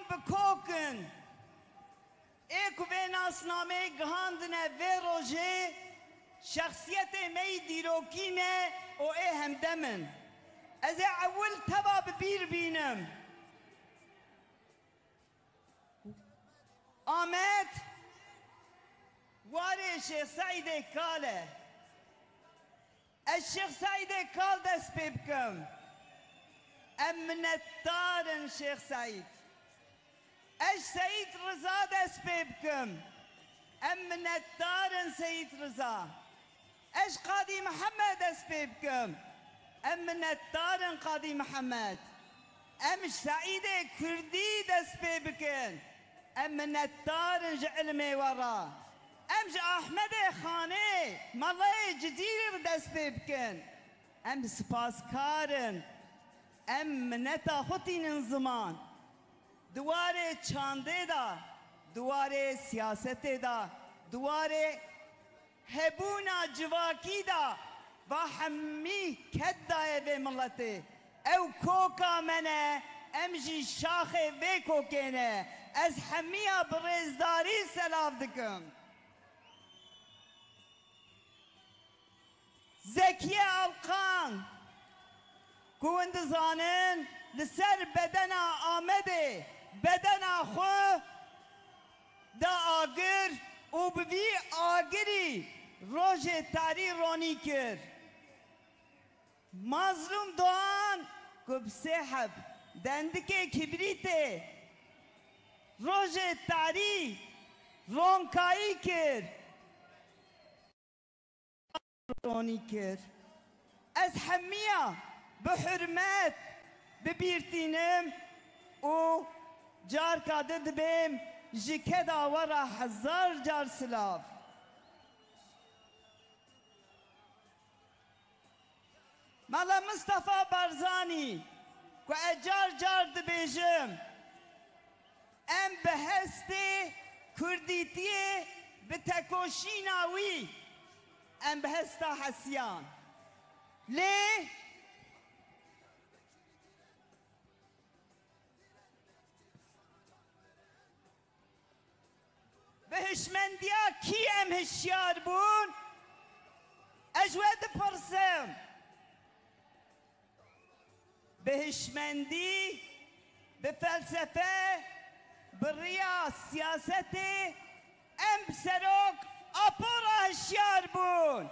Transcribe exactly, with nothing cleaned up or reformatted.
bi kok in. Ê ku vê nasnameyê gihandine vê rojê, şexsiyetê me yî dîrokî ne û ê hemdem in. Ez ê ewil teva bi bîr bînim. Amed warê Şêx Seîdê Kal e. Ez Şêx Seîdê Kal dest pê bikim. Em minetdar in Şêx Seîd. Ez Seîd Riza dest pê bikim. Em minetdar in Seîd Riza. Ez Qadî Mihemed dest pê bikim. Em minetdar in Qadî Mihemed. Em ji Seîdê Kurdî dest pê bikin. Em minetdar in ji ilmê we re. Em ji Ahmedê Xanê, Melayê Cizîrê re dest pê bikin. Em sipaskar in. Em mineta xwe tînin ziman. Di warê çandê de, di warê siyasetê de, di warê hebûna civakî de, va hemî ked daye vê miletê. Ew koka me ne, em jî şaxê vê kokê ne. Ez hemiya bi rêzdarî selav dikim. Zekiye Alkan, ku hûn dizanin, li ser bedena Amedê, bedena xwe da agir û bi vî agirî rojê tarî ronî kir. Mazlûm Doğan, ku bi sê heb dendikê kibrîtê rojê tarî ronkayî kir. Ronî kir. Ez hemiya bi hurmet bi bîr tînim û carka di dibêm ji keda we re hezar car silav. Mela Mistefa Barzanî, ku ez car car dibêjim, em bi hestê kurdîtiyê, bi tekoşîna wî, em bi hesta hesiyan. Lê Bi hişmendiya kî em hişyar bûn? Ez ji we dipirsim. Bi hişmendî, bi felsefe, bi riya siyasetê em bi Serok Apo re hişyar bûn.